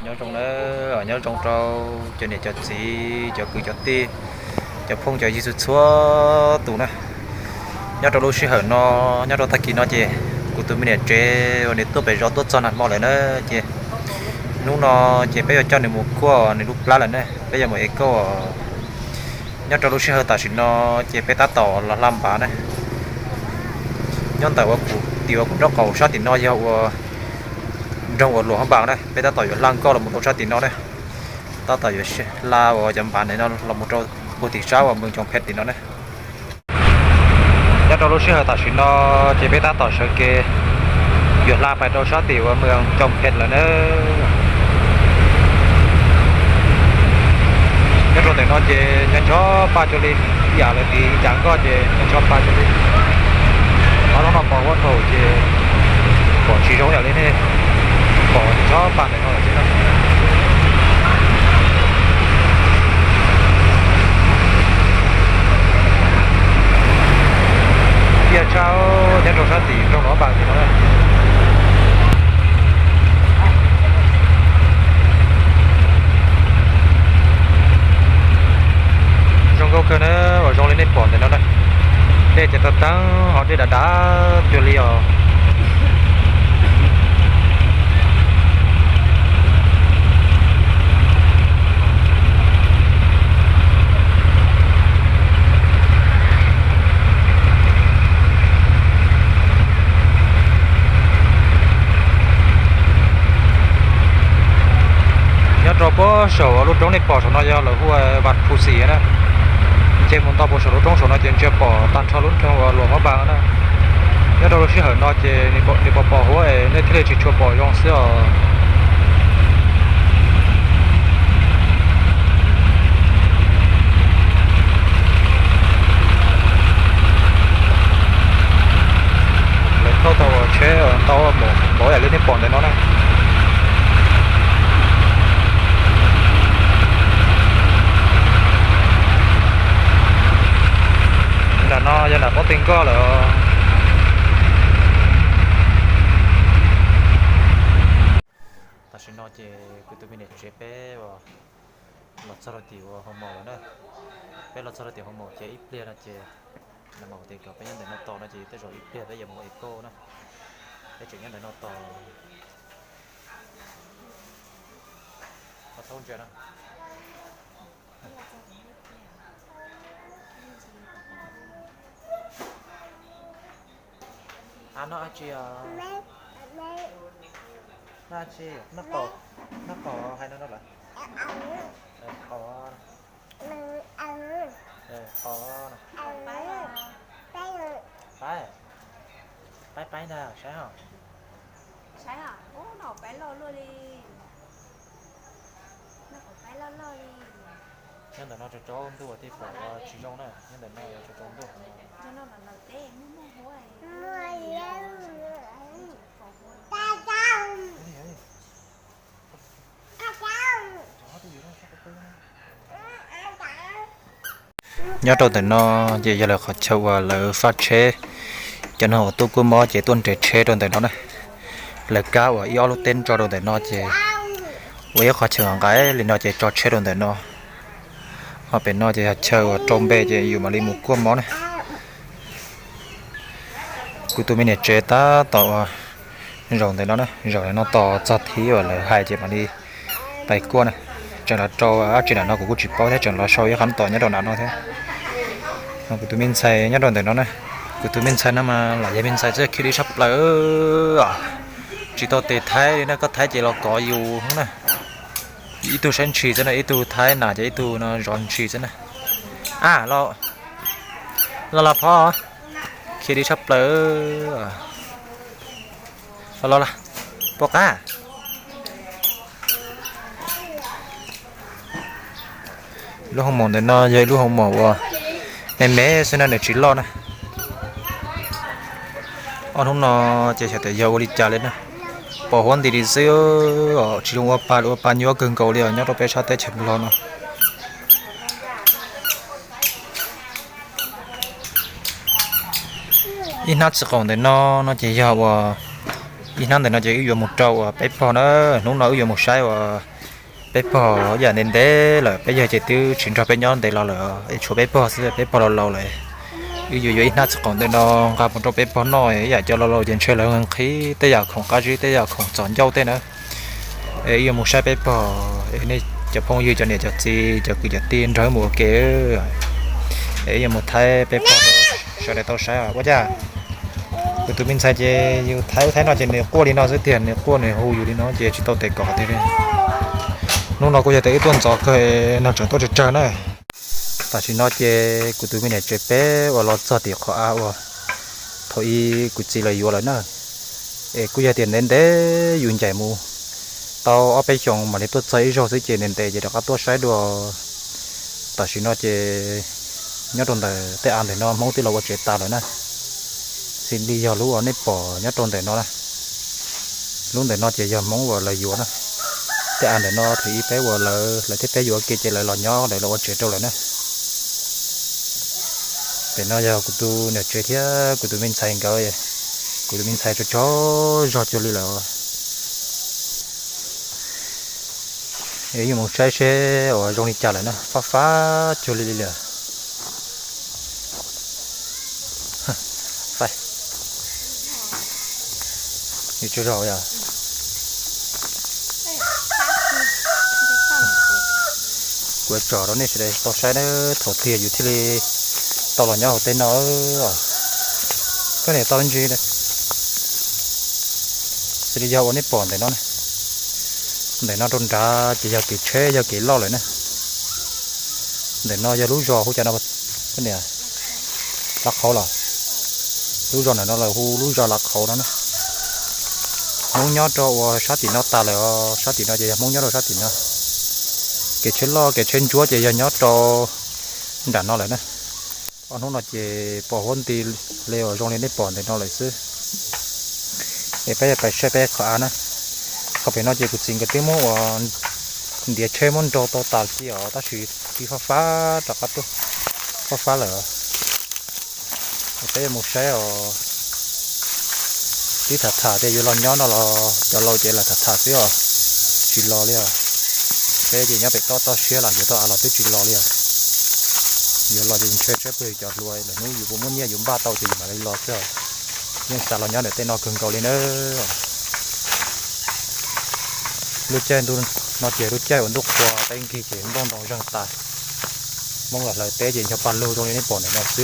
Nyob zoo na, nyob zoo rau cov niam cov txiv, cov kwv cov tij, cov phooj cov ywg txhua txhua tus na. Nyob rau lub sij hawm no, nyob rau tag kis no ces kuv tus me niam tsev uas nws tuaj pem zos tuaj txog nag hmo lawm na, ces hnub no ces peb yuav coj nws mus kuaj nws lub plab lawm na, peb yuav mus ev kauj. Nyob rau lub sij hawm tam sim no ces peb tab tom los hla npav na. Nyob ntawm ua kuv tim ua kuv nraub qaum sab tim no yog ua nroog uas Luam Hab Npas na, peb tab tom yuav hla nkoj los mus rau sab tim no na. Tab tom yuav hla uas cov npav ntawm no los mus rau puag tim sab uas Moos Coos Phem tim no na. Nyob rau lub sij hawm tam sim no ces peb tab tom sawv kev yuav hla pais rau sab tim uas Moos Coos Phem lawm na. Nyob rau ntawm no ces ncho ncho pa cuag li, ib yam lawv tiv cas nkoj ces ncho ncho pa cuag li. Ob hnub no pom huab thaum ces pom tsis zoo ib yam li nej pom ncho ncho pa ntawm no lawm thiab na. Tiaj tshaj, nyob rau sab tim nroog Luam Hab Npas thiab no. Zoo nkauj kawg na, uas zoo li nej pom ntawm no na. Dej ces tau teeb ho dej dav dav cuag li os. Nyob rau puag saum lub roob nej pom saum no yog lawv hu ua Vaj Phu Xis na. Nce mus ntau puag saum lub roob saum no ces ntsia pom tag nrho lub nroog uas Luam Hab Npas na. Nyob rau lub sij hawm no ces nws pom pom huab es nej thiaj li tsis tshua pom zoo xwb os. Lawv thauj tau tsheb ntau mus npaum yam li nej pom ntawm no na. Nram no yog nram Poob Tij Nkoj lawm. Tam sim no ces kuv tus me niam tsev peb los txog rau tim uas hoo maum lawm na. Peb los txog rau tim hoo maum ces ib pliag no ces nws mam tias kom peb nyob ntawm no tos no ces tej zaum ib pliag peb yuav mus ev kauj na. Peb tseem nyob ntawm no tos. Thaub ntsia na. Noj dab tsi? Noj dab tsi? Noj qos, noj qos hais no rau lawv. Qos, qos, paib, paib paib ntag, saib os. Saib os, ub, noj qos paib loj luaj li. Noj qos paib loj loj li. Nyob ntawm no tsaus tsaus ntuj thiaj pom tsis zoo na, nyob ntawm no tsaus tsaus ntuj. Nyob rau ntawm no ces yog lawv qhov chaw uas lawv faj tsheb, cov neeg uas tuaj kuaj mob ces tuaj nres tsheb rau ntawm no na. Lawv kab uas ib ob lub teb tso rau ntawm no ces ua ib qhov chaw nqaim li no ces tso tsheb rau ntawm no. Ho pem no ces yog chaw uas rau npe ces yus mam li mus kuaj mob na. Kuv tus me niam tsev tab tom zaum ntawm no na, zaum ntawm no tos txog thib uas lawv hais ces mam li pais kuaj na. Tseem los rau dab tsi nram no kuv kuj tsis paub thiab, tseem los sau ib qhov tos nyob rau nram no thiab. Kuv tus me ntxhais nyob rau ntawm no na, kuv tus me ntxhais no mas lam yog me ntxhais txawj khiav dib tshaj plaws. Tsis tau tes thaib li na, koj thaib ces los kov yus na. Ib tug saib ntshis xwb na, ib tug thaib nas ces ib tug no zov ntshis xwb na. A, los, los los phov, khiav dib tshaj plaws. Los los los, pom qab. Lub hoo maum ntawm no yog ib lub hoo maum uas me me xwb na, nws tsis loj na. Ob hnub no ces xyov tias yog ua li cas li na, pom huab nti li xwb os, tsis zoo ua pa li, ua pa nyuaj kawg nkaus li os nyob rau peb sab teb chaws Nplog no. Ib hnab txiv qaum ntawm no no ces yog uas Ib hnab ntawm no ces wb yuav mus rau uas peb pog na. Hnub no wb yuav mus saib uas peb pog ib yam ntev ntev lawm, peb yawg ces twb tsis nrog peb nyob ntev los lawm, tshuav peb pog xwb, peb pog laus laus lawm. Wb yuav yuav ib hnab txiv qaum ntawm no nqa mus rau peb pog noj, ib yam cov laus laus ces ntshe lawv nqhis tej yam khoom qab zib, tej yam khoom txom ncauj tej na. Es wb yuav mus saib peb pog, nej cov phooj ywg, cov niam cov txiv, cov kwv cov tij nrog wb mus ua ke. Es wb yuav mus thaij peb pog rau sawv daws tau saib os. Ua cas kuv tus me ntxhais ces yus thaij ub thaij no ces nws quaj li no xwb tiag, nws quaj nws hu yus li no ces tsis tau tes kom tiag li. Hnub no kuj yog tias wb tuaj ntxov kawg, nag tseem tuaj tsawg tsawg na. Tam sim no ces kuv tus me niam tsev peb uas los txog tim qhov av uas thaum ub kuv txiv lawv yuav lawm na. Es kuj yog tias ntev ntev yus ncaim mus tau ob peb xyoos mam li tuaj txog ib zaug xwb ces ntev ntev ces rov qab tuaj saib dua. Tam sim no ces nyob rau ntawm tej av ntawm no Hmoob twb los ua tsev tas lawm na. Xws li yog lub uas nej pom nyob rau ntawm no na, lub ntawm no ces yog Hmoob uas lawv yuav na. Tej av ntawm no thaum ub peb uas lawv, lawv thiab peb yuav ua ke ces lawv los nyob, lawv los ua tsev rau lawm na. Pem no yog kuv tus niam tsev thiab kuv tus me ntxhais nkawd, kuv tus me ntxhais tsaug tsaug zog cuag li lawm. Yuav mus saib seb uas zoo li cas lawm na, fab fab cuag li li lawm. Faib, yus tsaug zog yom. Kuv tsom rau nej sawv daws tau saib na, thaum twg yus thiaj li tau los nyob hauv tej no. Koj niam tau ntsis, xws li yog uas nej pom ntawm no, ntawm no rau nrad ces yog kev tsheb, yog kev loj lawm na. Ntawm no yog lub zos hu cas no, Lav Qhauv los? Lub zos ntawm no lawv hu lub zos Lav Qhauv no na. Hmoob nyob rau uas sab tim no tas lawm os, sab tim no ces yog Hmoob nyob rau sab tim no. Kev tsheb loj, kev tsheb ntsuab ces yog nyob rau nram no lawm na. Ob hnub no ces pos huab nti li uas zoo li nej pom ntawm no lawm xwb. Es peb pais saib peb qhov av na. Qhov pem no ces kuv txiv nkawd twb muab uas ntiav tsheb muab nrau tau tas li os, tab sis twb fab fab rov qab tuaj, fab fab lawm. Peb mus saib os. Twb tham tham tias yuav los nyob no los cov laus ces lam tham tham xwb os, tsis los li os. Peb ces nyob pem toj toj siab los yuav tau av los twb tsis los li os. Yuav los ces ntshe tshaib plab cov hluas, lwm hnub yus puas muaj nyiaj yus npaj tau ces yus mam li los xwb os. Yeej xav los nyob ntawm tej no kawg nkaus li na. Lub caij ntuj no ces lub caij uas ntuj qhua teb nkig ces nplooj ntoo zeeg tas. Hmoob los hlawv teb ces ncho pa lug zoo li nej pom ntawm no xwb.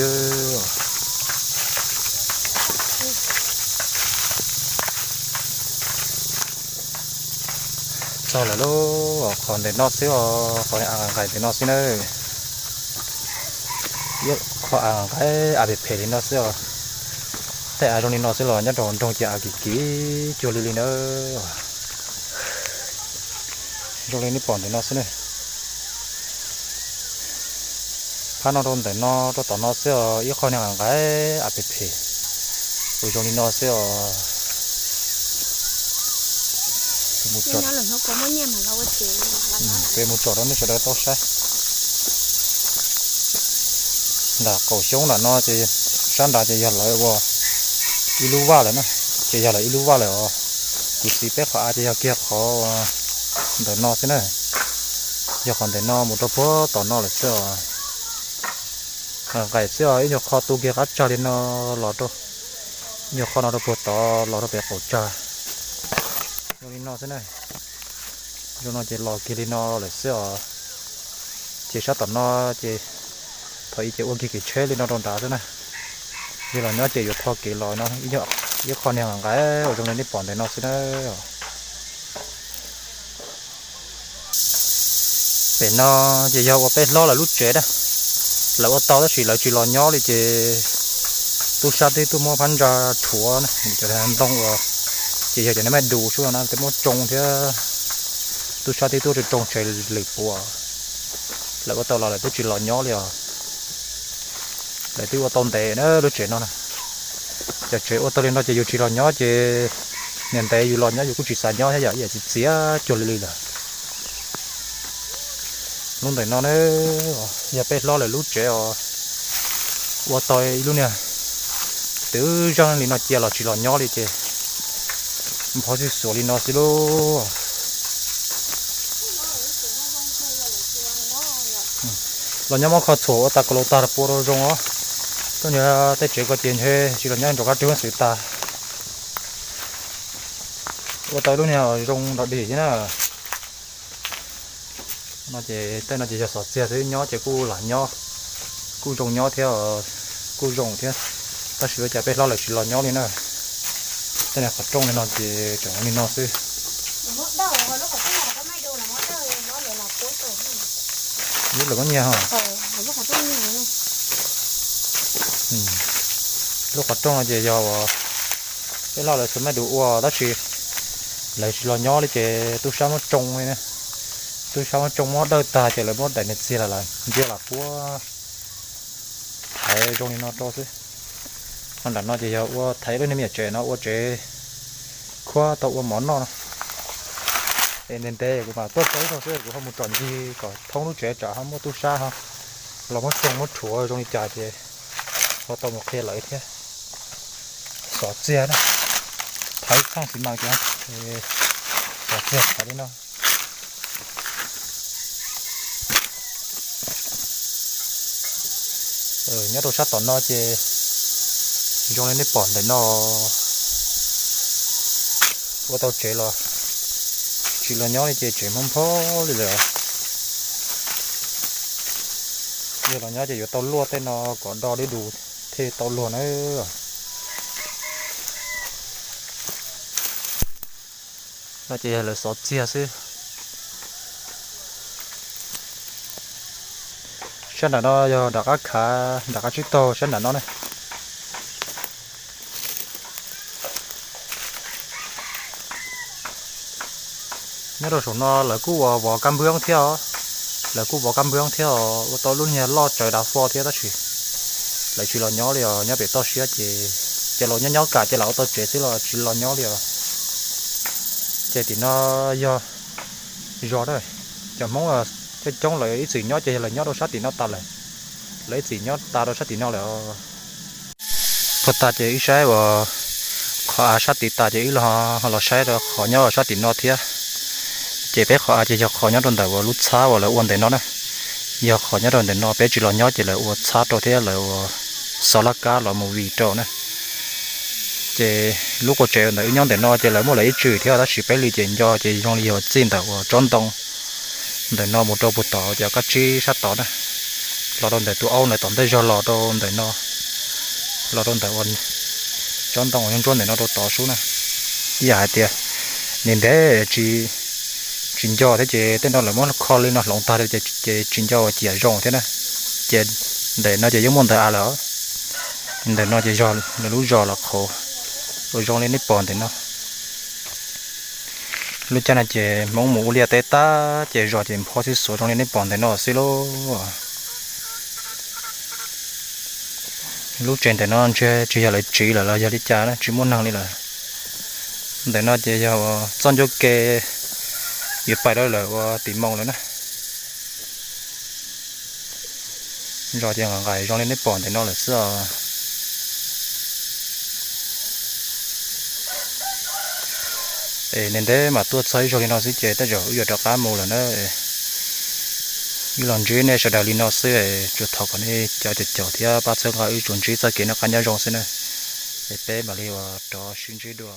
Txog lawm lauj, qhov ntawm no xwb os, qhov av nqaim ntawm no xwb na. Qhov av nqaim av phem phem li no xwb os. Tej av zoo li no xwb los nyob rau nroog ces av kim kim cuag li li na. Zoo li nej pom ntawm no xwb na. Phab no rau ntawm no rau tom no xwb os, ib qho niag nqaim av phem phem uas zoo li no xwb os. Peb mus tsom rau nej sawv daws tau saib. Nram qaum xyoob nram no ces sab nrad ces yog lawv ua ib lub vaj lawm na, ces yog lawv ib lub vaj lawm os. Kuv txiv peb qhov av ces yog kiag qhov ntawm no xwb na, yog qhov ntawm no mus rau puag tom no lawm xwb os. Nqaim xwb os, ib nyuag qho tu kiag qab tsag li no los rau, ib nyuag qho no rau puag tod los rau pem qaum tsag. Zoo li no xwb na, zoo no ces los kiag li no lawm xwb os. Ces sab tom no ces thaum ub ces ua kiag kev tsheb li no rau nrad xwb na. Yog los nyob ces yuav tho kev los no, ib qho niag nqaim uas zoo li nej pom ntawm no xwb na. Pem no ces yog ua peb hlob lawv lub tsev na, lawv ua tau tab sis lawv tsis los nyob li ces tub sab twb tuaj muab phab ntsa rhuav na, cov ntoo uas ces yog cov niag maj du sub no twb muab tsoo thiab, tub sab twb tuaj tsoo tsoo tsev lwm puas, lawv ua tau los lawv twb tsis los nyob li os. Lawv twb ua tau ntev na lub tsev no na. Cov tsev ua tau li no ces yus tsis los nyob ces niam ntev yus los nyob yus kuj tsis xav nyob thiab yom, ib yam txiv txiav cuag li li lawm. Lub ntawm no na yog peb hlob lawv lub tsev os, ua tau ib lub niag twb zeeg li no cia los tsis los nyob li ces Npho txhij xuav li no xwb lauj. Los nyob muab kho txhuam ua tas kaus laus tag rau pua rau zoo os. Tuaj nyob tej tsev ko ces ntshe tsis los nyob nrog kab rwg xwb tas. Ua tau lub niag zoo nrog dig thiab na. No ces tej no ces yog xov txiag xwb, nyob ces kuj lam nyob, kuj zoo nyob thiab, kuj zoo thiab. Tab sis ua cas peb hlob lawv tsis los nyob li na. Tej niag qhov rooj li no ces tseem li no xwb. Lub lawv muab nyiag ho. Lub qhov rooj no ces yog uas peb hlob lawv xuas maj dum ua tab sis lawv tsis los nyob li ces tub sab muab tsoo li na. Tub sab muab tsoo muab dawj tag ces lawv muab daim niag txiag los lawm ntsia lam puab thaiv zoo li no rau xwb. Ho nram no ces yog ua thaiv lub niag me nyuam tsev no ua tsev khuab tau ua mov noj no. Es ntev ntev kuv mam tuaj txog ib zaug xwb kuv ho mus tsom ncig kom thoob lub tsev tsam ho muaj tub sab ho los muab tsoo muab rhuav zoo li cas ces ho tau mus qhia lawv thiab. Xov txiag na, thaiv txhooj xis mas kiag, xov txiag thaiv li no. Nyob rau sab tom no ces zoo li nej pom ntawm no, ua tau tsev los tsis los nyob li ces tsev Hmoob npho li lawm. Yog los nyob ces yuav tau luaj tej no kom do dib dus thiaj tau luag na. No ces yog lawv xov txiag xwb. Sab nram no yog nram qab khav, nram qab tsib taug sab nram no ne. Nyob rau saum no lawv kuj ua vov kab npwb thiab os. Lawv kuj vov kab npwb thiab os, ua tau lub niag loj tsawv dav fo thiab tab sis lawv tsis los nyob li os. Nyob pem toj siab ces cov laus nyob nyob kam ces lam ua tau tsev xwb los tsis los nyob li os. Ces tim no yog zos na, cov Hmoob coob coob lawv ib txwm nyob ces yog lawv nyob rau sab tim no tas lawm. Lawv ib txwm nyob tas rau sab tim no lawm. Puag ta ces ib saib uas qhov av sab tid tas ces ib los los saib rau qhov nyob sab tim no thiab. Ces peb qhov av ces yog qhov nyob rau ntawm uas lub txhab uas lawv ua ntawm no na. Yog qhov nyob rau ntawm no peb tsis los nyob ces lawv ua txhab rau thiab lawv ua xov laj kab los mus vim rau na. Ces lub qua tsev ntawm wb nyob ntawm no ces lawv muaj lawv ib tswm thiab tab sis peb li ces nco ces zoo li yog txij ntawm uas tsob ntoo ntawm no mus rau puag tod cov kab tsib sab tod na, los rau ntawm tus aub ntawm tom ntej zog los rau ntawm no, los rau ntawm uas tsob ntoo uas ntsuab ntawm no rau tod sub na. Ib yam hais tias ntev ntev tsis nco thiab ces tej no lawv muab kho li no hloov tag ces tsis nco ua ciam zoo thiab na. Ces ntawm no ces yeej muaj ntawd av lawm, ntawm no ces yog lawv lub zos los qhauv ua zoo li nej pom ntawm no. Lub caij no ces Hmoob mus ua liaj teb tag ces zos ces npho txhij xuav zoo li nej pom ntawm no xwb lauj. Lub tsev ntawm no ntshe tsis yog lawv tsiv lawm los yog li cas na tsis muaj neeg li lawm. Ntawm no ces yog txoj ncauj ke yuav pais rau lawm ua tim moos lawm na. Zos ces nqaim nqaim zoo li nej pom ntawm no lawm xwb os. Es ntev ntev mam tuaj txog ib zaug li no xwb ces tej zaum wb yuav rov qab mus lawm na. Wb los ntsib nej sawv daws li no xwb, tsuas thov kom nej cov caum caum thiab pab txhawb nqa wb tsuas ntsib txoj kev noj qab nyob zoo xwb na. Es peb mam li ua rov sib ntsib dua.